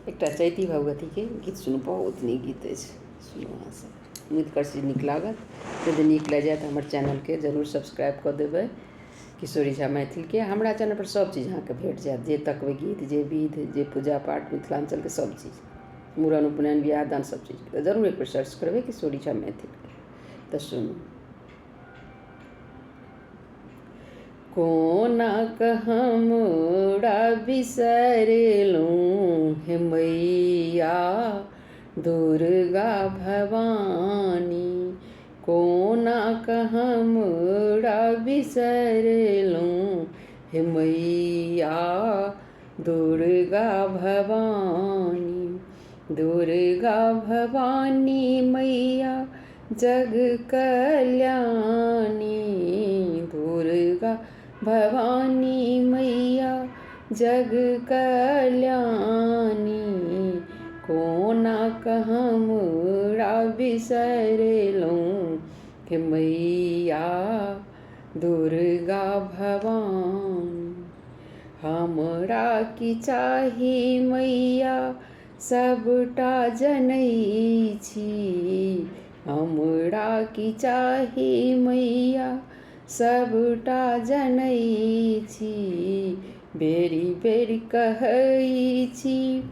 एकटा चैती भगवतीके गीत सुनू, बहुत नीक गीत अछि, सुनू अहाँसभ। उम्मीद करै छी नीक लागत। यदि नीक लागि जाय तऽ हमर चैनलके जरूर सब्सक्राइब कऽ देबै, किशोरी झा मैथिलके। हमरा चैनलपर सभ चीज अहाँके भेट जायत, जे तकबै गीत, जे विध, जे पूजा पाठ, मिथिलाञ्चलके सभ चीज, मूड़न, उपनयन, बियाह दान, सभ चीज। तऽ जरूर एक बेर सर्च करबै किशोरी झा मैथिलके। तऽ सुनू। कोना कऽ हमरा बिसरलहुँ हे मैया दुर्गा भवानी, कोना कऽ हमरा बिसरलहुँ हे मैया दुर्गा भवानी। दुर्गा भवानी मैया जग कल्याणी, दुर्गा भवानी मैया जग कल्याणी, कोना कऽ हमरा बिसरलहुँ हे मैया दुर्गा भवानी। हमरा की चाही मैया सबटा जनै छी, हमरा की चाही मैया सबटा जनै छी, बेरि बेरि कहै छी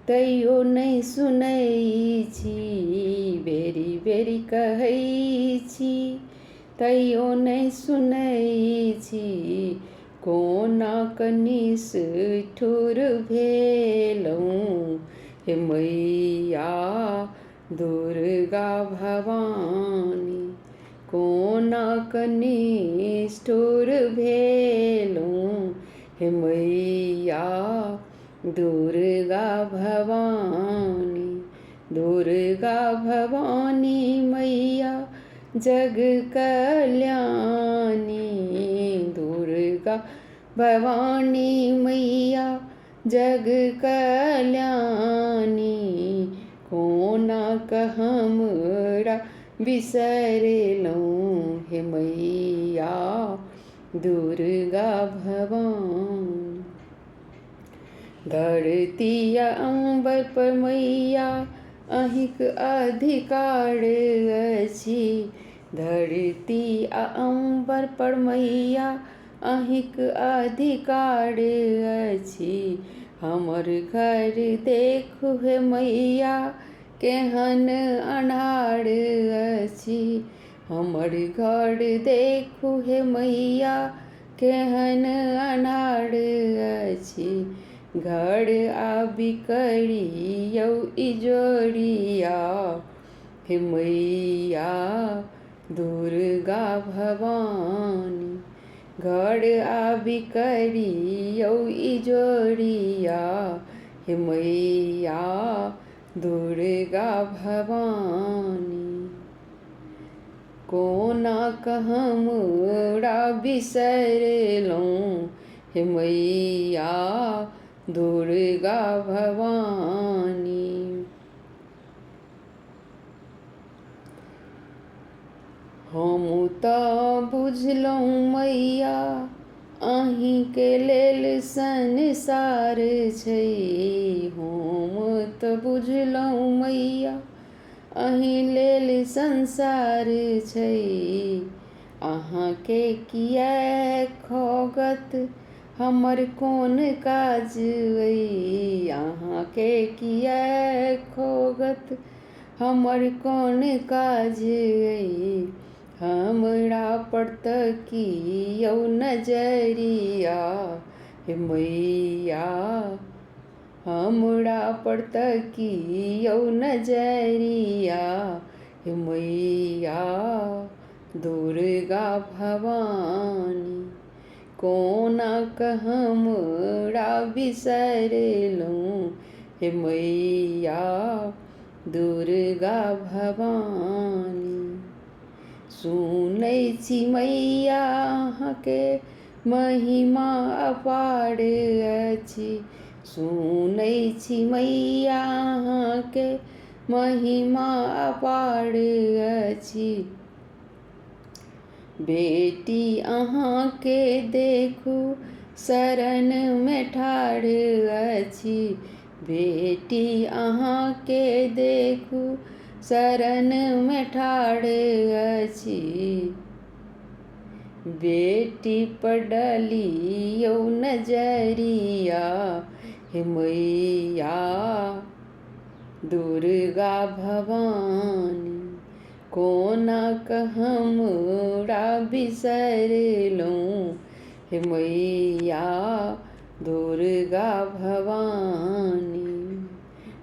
तैयो नहि सुनै छी, बेरि बेरि कहै छी तैयो नहि सुनै छी, कोना कऽ निष्ठुर भेलहुँ हे मैया दुर्गा भवानी, कोना कऽ निष्ठुर भेलहुँ हे मैया दुर्गा भवानी। दुर्गा भवानी मैया जग कल्याणी, दुर्गा भवानी मैया जग कल्याणी, कोना कऽ हमरा बिसरलहुँ हे मैया दुर्गा भवानी। धरती अम्बर पर मैया अहिँक अधिकार अछि, धरती आ अम्बर पर मैया अहिँक अधिकार अछि, हमर घर देखू हे मैया केहन अन्हार अछि, हमर घर देखू हे मैया केहन अन्हार अछि, घर आबि करियौ इजोरिया हे मैया दुर्गा भवानी, घर आबि करियौ इजोरिया हे मैया दुर्गा भवानी। कोना कऽ हमरा बिसरलहुँ हे मैया दुर्गा भवानी। हम तऽ बुझलहुँ मैया अहीँके लेल संसार छै, हम तऽ बुझलहुँ मैया अहीं लेल संसार छै, अहाँके किए खगत हमर कोन काज अइ, अहाँके किए खगत हमर कोन काज अइ, हमरा पर तकियौ नजरिया हे मैया, हमरा पर तकियौ नजरिया हे मैया दुर्गा भवानी। कोना कऽ हमरा बिसरलहुँ हे मैया दुर्गा भवानी। सुनै छी मैया अहाँके महिमा अपार अछि, सुनै छी मैया अहाँके महिमा अपार अछि, बेटी अहाँके देखू शरणमे ठाढ़ अछि, बेटी अहाँके देखू शरणमे ठाढ़ अछि। बेटी पर डलियौ नजरिया हे मैया दुर्गा भवानी। कोना कऽ हमरा बिसरलहुँ हे मैया दुर्गा भवानी।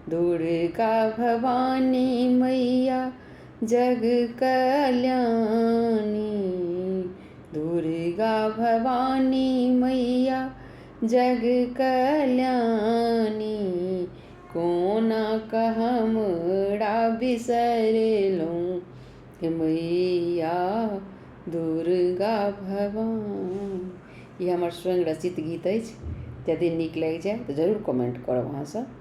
दुर्गा भवानी मैया जग कल्याणी। दुर्गा भवानी मैया जग कल्याणी। कोना कऽ हमरा बिसरलहुँ हे मैया दुर्गा भवानी। ई हमर स्वयं रचित गीत अछि। यदि नीक लागि जाय तऽ जरूर कमेंट करब अहाँसभ।